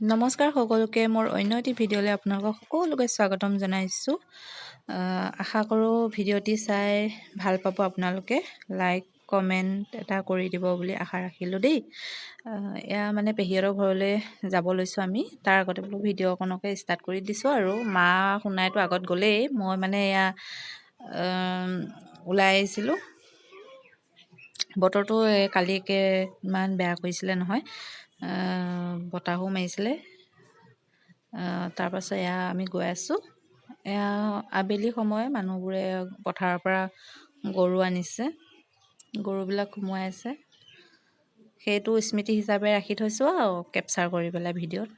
নমস্কাৰ সকলোকে, মোৰ অন্য এটি ভিডিঅ'লৈ আপোনালোকক সকলোকে স্বাগতম জনাইছোঁ। আশা কৰোঁ ভিডিঅ'টি চাই ভাল পাব। আপোনালোকে লাইক কমেণ্ট এটা কৰি দিব বুলি আশা ৰাখিলোঁ দেই। এয়া মানে পেহীহঁতৰ ঘৰলৈ যাব লৈছোঁ আমি। তাৰ আগতে বোলো ভিডিঅ' অকণকে ষ্টাৰ্ট কৰি দিছোঁ আৰু মা সোণাইতো আগত গ'লেই, মই মানে এয়া ওলাই আহিছিলোঁ। বতৰটো কালিকে ইমান বেয়া কৰিছিলে নহয়, বতাহো মাৰিছিলে। তাৰপাছত এয়া আমি গৈ আছোঁ। এয়া আবেলি সময়, মানুহবোৰে পথাৰৰ পৰা গৰু আনিছে, গৰুবিলাক সোমোৱাই আছে। সেইটো স্মৃতি হিচাপে ৰাখি থৈছোঁ আৰু কেপচাৰ কৰি পেলাই ভিডিঅ'ত।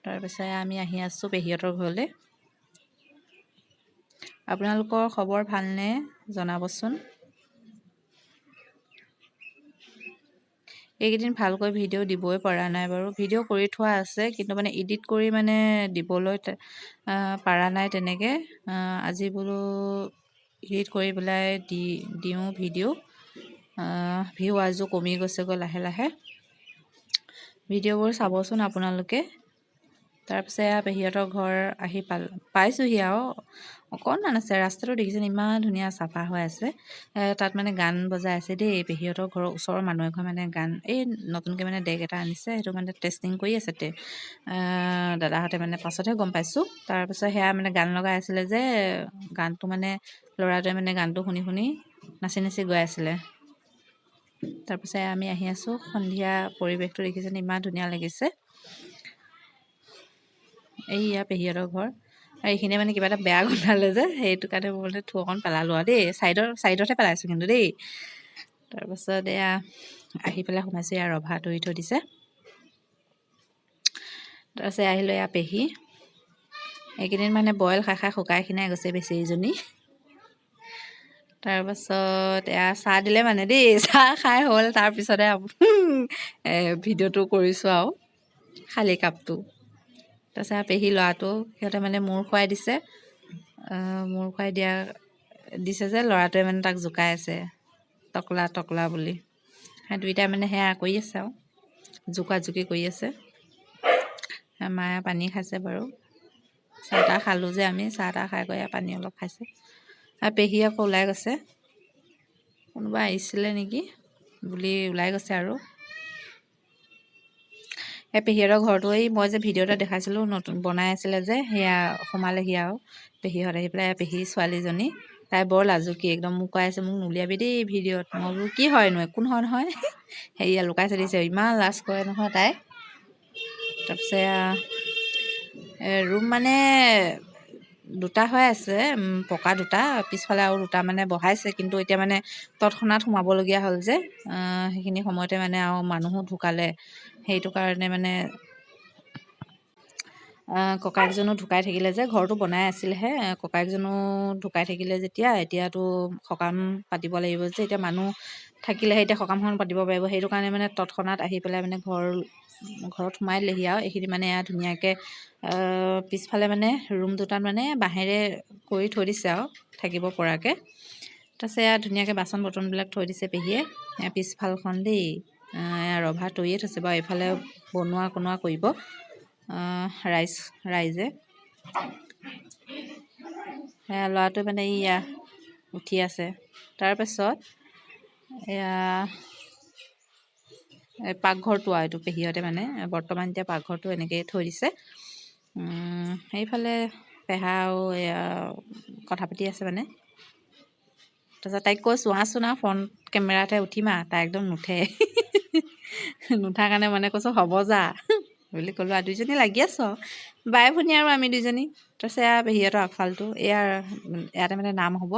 তাৰপিছত আমি আহি আছোঁ পেহীহঁতৰ ঘৰলৈ। আপোনালোকৰ খবৰ ভালনে জনাবচোন। এইকেইদিন ভালকৈ ভিডিঅ' দিবই পৰা নাই বাৰু। ভিডিঅ' কৰি থোৱা আছে, কিন্তু মানে এডিট কৰি মানে দিবলৈ পৰা নাই তেনেকৈ। আজি বোলো এডিট কৰি পেলাই দি দিওঁ ভিডিঅ'। ভিউৱাজো কমি গৈছেগৈ লাহে লাহে। ভিডিঅ'বোৰ চাবচোন আপোনালোকে। তাৰপিছত এয়া পেহীহঁতৰ ঘৰ আহি পাইছোঁহি আৰু অকণমান আছে। ৰাস্তাটো দেখিছেনে ইমান ধুনীয়া চাফা হৈ আছে। তাত মানে গান বজাই আছে দেই। পেহীহঁতৰ ঘৰৰ ওচৰৰ মানুহ এঘৰ মানে গান, এই নতুনকৈ মানে ডেক এটা আনিছে, সেইটো মানে টেষ্টিং কৰি আছে দাদাহঁতে, মানে পাছতহে গম পাইছোঁ। তাৰপিছত সেয়া মানে গান লগাই আছিলে যে, গানটো মানে ল'ৰাটোৱে মানে গানটো শুনি শুনি নাচি নাচি গৈ আছিলে। তাৰপিছত আমি আহি আছোঁ। সন্ধিয়া পৰিৱেশটো দেখিছেনে ইমান ধুনীয়া লাগিছে। এইয়া পেহীহঁতৰ ঘৰ। আৰু এইখিনিয়ে মানে কিবা এটা বেয়া গোন্ধালে যে, সেইটো কাৰণে মই বোলে থু অকণ পেলালোঁ আৰু দেই, ছাইডতহে পেলাইছোঁ কিন্তু দেই। তাৰপাছত এয়া আহি পেলাই সোমাইছোঁ। এয়া ৰভা তৰি থৈ দিছে। তাৰপিছত আহিলোঁ এয়া পেহী। এইকেইদিন মানে বইল খাই খাই শুকাই খিনাই গৈছে বেচেৰীজনী। তাৰপাছত এয়া চাহ দিলে মানে দেই, চাহ খাই হ'ল। তাৰপিছতে ভিডিঅ'টো কৰিছোঁ আৰু খালী কাপটো। তাৰপিছত পেহী ল'ৰাটো, সিহঁতে মানে মূৰ খুৱাই দিছে। মূৰ খুৱাই দিছে যে, ল'ৰাটোৱে মানে তাক জোকাই আছে টকলা টকলা বুলি। সেই দুইটাই মানে সেয়া কৰি আছে আৰু জোকা জুকি কৰি আছে। মায়ে পানী খাইছে বাৰু, চাহ তাহ খালোঁ যে আমি, চাহ তাহ খাই গৈ পানী অলপ খাইছে। আৰু পেহী আকৌ ওলাই গৈছে, কোনোবা আহিছিলে নেকি বুলি ওলাই গৈছে আৰু। সেই পেহীহঁতৰ ঘৰটো, এই মই যে ভিডিঅ' এটা দেখাইছিলোঁ নতুন বনাই আছিলে যে, সেয়া সোমালেহি আৰু পেহীহঁত আহি পেলাই। পেহী ছোৱালীজনী, তাই বৰ লাজুকী একদম, মোক কৈ আছে মোক নুলিয়াবি দেই ভিডিঅ'ত। মই বোলো কি হয়নো, একো নহয় নহয়। হেৰিয়া লুকাই চলিছে, ইমান লাজ কৰে নহয় তাই। তাৰপিছত ৰুম মানে দুটা হৈ আছে, পকা দুটা, পিছফালে আৰু দুটা মানে বহাইছে, কিন্তু এতিয়া মানে তৎক্ষণাত সোমাবলগীয়া হ'ল যে, সেইখিনি সময়তে মানে আৰু মানুহো ঢুকালে, সেইটো কাৰণে মানে ককায়েকজনো ঢুকাই থাকিলে যে, ঘৰটো বনাই আছিলেহে, ককায়েকজনো ঢুকাই থাকিলে যেতিয়া, এতিয়াতো সকাম পাতিব লাগিব যে, এতিয়া মানুহ থাকিলেহে এতিয়া সকামখন পাতিব পাৰিব। সেইটো কাৰণে মানে তৎক্ষণাত আহি পেলাই মানে ঘৰত সোমাই দিলেহি আৰু। এইখিনি মানে এয়া ধুনীয়াকৈ পিছফালে মানে ৰুম দুটাত মানে বাঁহেৰে কৰি থৈ দিছে আৰু থাকিব পৰাকৈ। তাৰপিছত এয়া ধুনীয়াকৈ বাচন বৰ্তনবিলাক থৈ দিছে পেহীয়ে। এয়া পিছফালখন দেই, এয়া ৰভা তৰিয়ে থৈছে বাৰু, এইফালে বনোৱা কনোৱা কৰিব ৰাইজে। এয়া ল'ৰাটোৱে মানে এয়া উঠি আছে। তাৰপাছত এয়া পাকঘৰটো আৰু এইটো পেহীহঁতে মানে বৰ্তমান এতিয়া পাকঘৰটো এনেকৈয়ে থৈ দিছে। সেইফালে পেহা আৰু এয়া কথা পাতি আছে মানে। তাৰপিছত তাইক কৈছোঁ আহচোন আৰু ফ্ৰণ্ট কেমেৰাতে উঠিম আৰু, তাই একদম নুঠে। নুঠাৰ কাৰণে মানে কৈছোঁ হ'ব যা বুলি ক'লোঁ আৰু। দুইজনী লাগি আছোঁ আৰু বাই ভনী আৰু আমি দুইজনী। তাৰপিছত এয়া পেহীহঁতৰ আগফালটো, এয়া ইয়াতে মানে নাম হ'ব,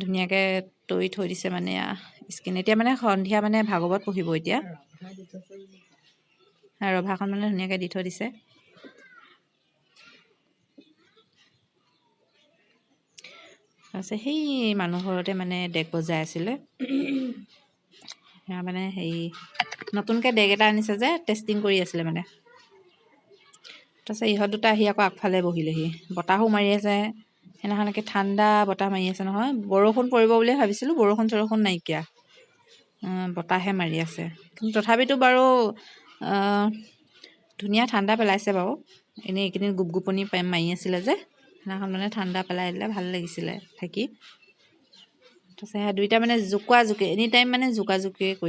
ধুনীয়াকৈ তৰি থৈ দিছে মানে। এয়া স্কিন এতিয়া মানে সন্ধিয়া মানে ভাগৱত পঢ়িব এতিয়া। ৰভাখন মানে ধুনীয়াকৈ দি থৈ দিছে। তাৰপিছত সেই মানুহ ঘৰতে মানে ডেক বজাই আছিলে। সেয়া মানে হেৰি নতুনকৈ ডেক এটা আনিছে যে, টেষ্টিং কৰি আছিলে মানে। তাৰপিছত ইহঁত দুটা আহি আকৌ আগফালে বহিলেহি। বতাহো মাৰি আছে সেইদিনাখনকে, ঠাণ্ডা বতাহ মাৰি আছে নহয়। বৰষুণ পৰিব বুলিয়ে ভাবিছিলোঁ, বৰষুণ চৰষুণ নাইকিয়া, বতাহে মাৰি আছে। কিন্তু তথাপিতো বাৰু ধুনীয়া ঠাণ্ডা পেলাইছে বাৰু। এনেই এইকেইদিন গোপগোপনি মাৰি আছিলে যে, সেইদিনাখন মানে ঠাণ্ডা পেলাই দিলে, ভাল লাগিছিলে থাকি। তাৰপিছত সেয়া দুইটা মানে জোকোৱা জুকি, এনি টাইম মানে জোকা জুকিয়ে কৰি